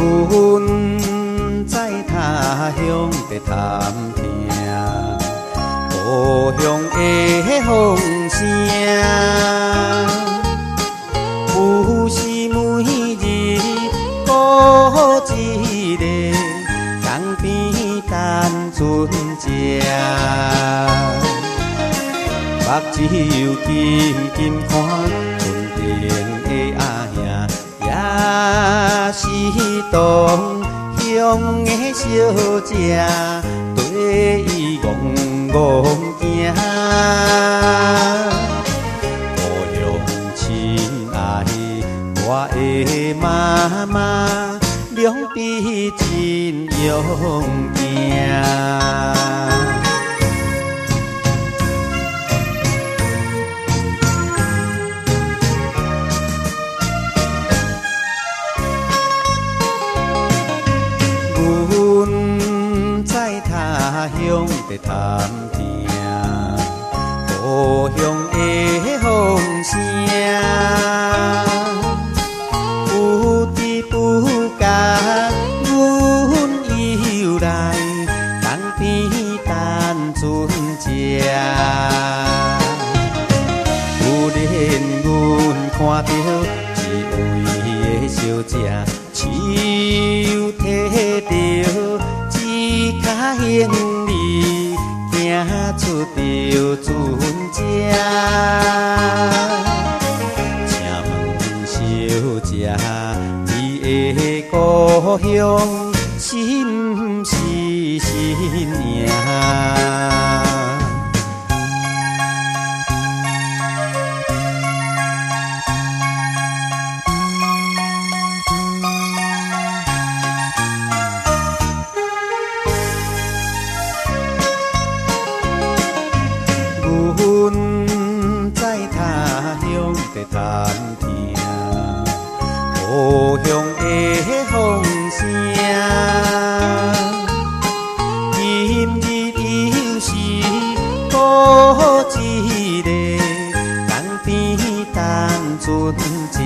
阮在他鄉佇探聽故鄉的風聲，有時每日顧一个江邊等船隻，目睭緊緊看船頂的阿兄，也是同鄉的小姐，綴伊戇戇行。故鄉親愛我的媽媽，兩臂真勇健。阮在他鄉佇探聽故鄉的風聲，不知不覺阮又來江邊等船隻。忽然阮看著一位的小姐，手提著一跤行李，行出著船隻。請問小姐，你的故鄉是毋是新營？阮在他鄉佇探聽故鄉的風聲，今日又是顧一个江邊等船隻，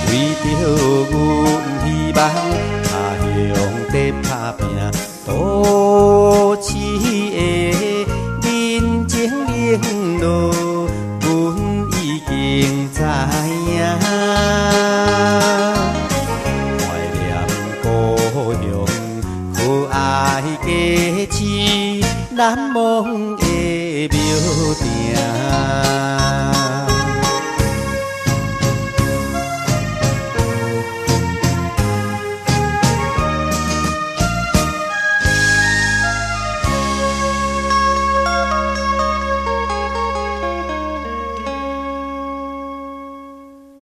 為著阮希望他鄉佇打拼，都市的人情冷落，阮已經知影。懷念故鄉可愛家市，難忘的廟埕。